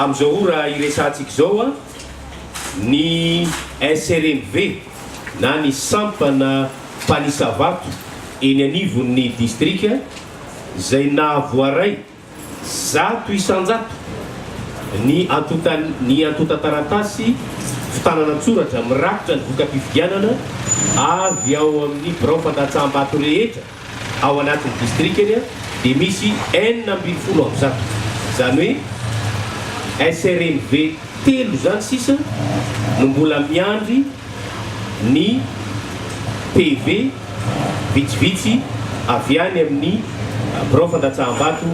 Amin'izao ora iresahantsika izao, ny SRMV na ny sampana mpanisa vato eny anivon'ny distrika izay nahavoaray 100% ny antontan ny antontan-taratasy fitanana an-tsoratra mirakitra ny voka-pifidianana avy ao amin'ny birao fandatsaham-bato rehetra ao anatin'ny distrikany dia misy 116, izany hoe SRMV telo izany sisa no mbola miandry ny PV vitsivitsy avy any amin'ny birao fandatsaham-bato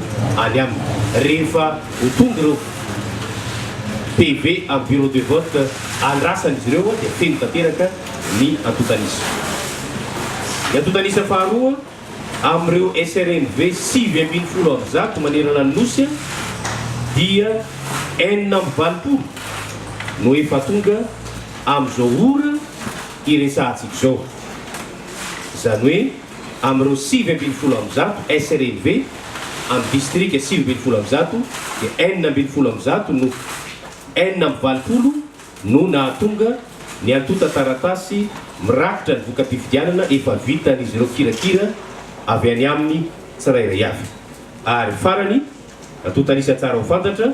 any aminy. Rehefa ho tonga ireo PV amin'ny bureau de vote andrasan'izy ireo dia feno tanteraka ny antontan'isa. Ny antontan'isa faharoa amin'ireo SRMV 119 manerana ny Nosy dia 86 no efa tonga amin'izao ora iresahantsika izao. Izany hoe amin'ireo 119 SRMV amin'ny distrika 119 dia 116 no 86 no nahatonga ny antontan-taratasy mirakitra ny voka-pifidianana efa vitan'izy ireo kirakira avy any aminy tsirairay avy. Ary farany, antontan'isa tsara ho fantatra,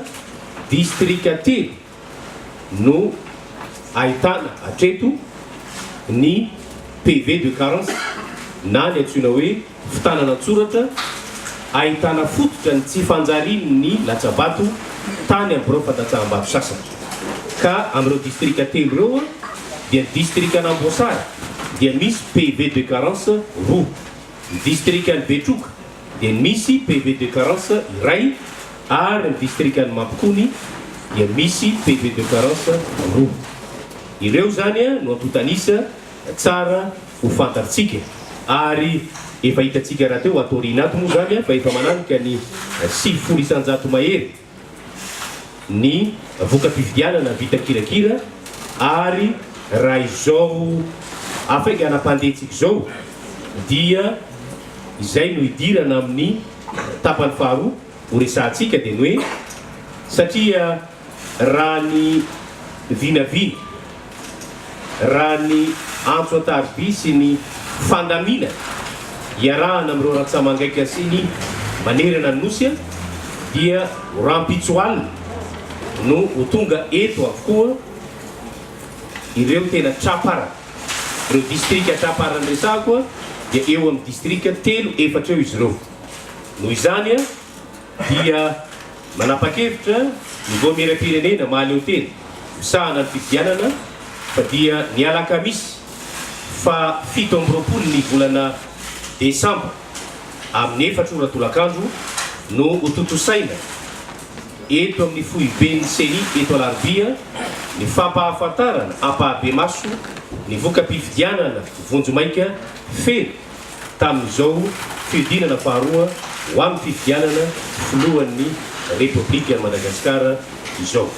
distrika telo no ahitana hatreto ny PV de carence na ny antsoina hoe fitanana an-tsoratra ahitana fototra ny tsy fanjarian'ny latsa-bato tany amin'ny birao fandatsaham-bato sasany. Ka amin'ireo distrika telo ireo dia ny distrikan'Amboasary dia misy PV de carence roa, ny distrikan'i Betroka dia misy PV de carence iray ary ny distrikan'i Mampikony dia misy PV de carence roa. Ireo izany no antontan'isa tsara ho fantatsika ary efa hitantsika rahateo ato aoriana ato moa izany fa efa mananika ny 90% mahery ny voka-pifidianana vita kirakira ary raha izao hafainganam-pandehantsika izao dia izay no hidirana amin'ny tapany faharoa ho resahantsika dia ny hoe satria Raha ny vinavina, raha ny antso an-tariby sy ny fandaminana iarahana amin'ireo rantsamangaika sy ny manerana ny Nosy dia ho rahampitso alina no ho tonga eto avokoa ireo tena tra-parany. Ireo distrika tra-parany resahako dia eo amin'ny distrika telo, efatra eo izy ireo. Noho izany dia manapa-kevitra ny Vaomieram-pirenena mahaleotena misahana ny fifidianana fa dia ny alakamisy faha 27 ny volana desambra amin'ny 4 ora tolakandro no ho tontosaina eto amin'ny foiben'ny Ceni eto Alarobia ny fampahafantarana ampahabemaso ny voka-pifidianana vonjimaika feno tamin'izao fihodinana faharoa ho amin'ny fifidianana filohan'ny Repoblikan'i Madagasikara izao.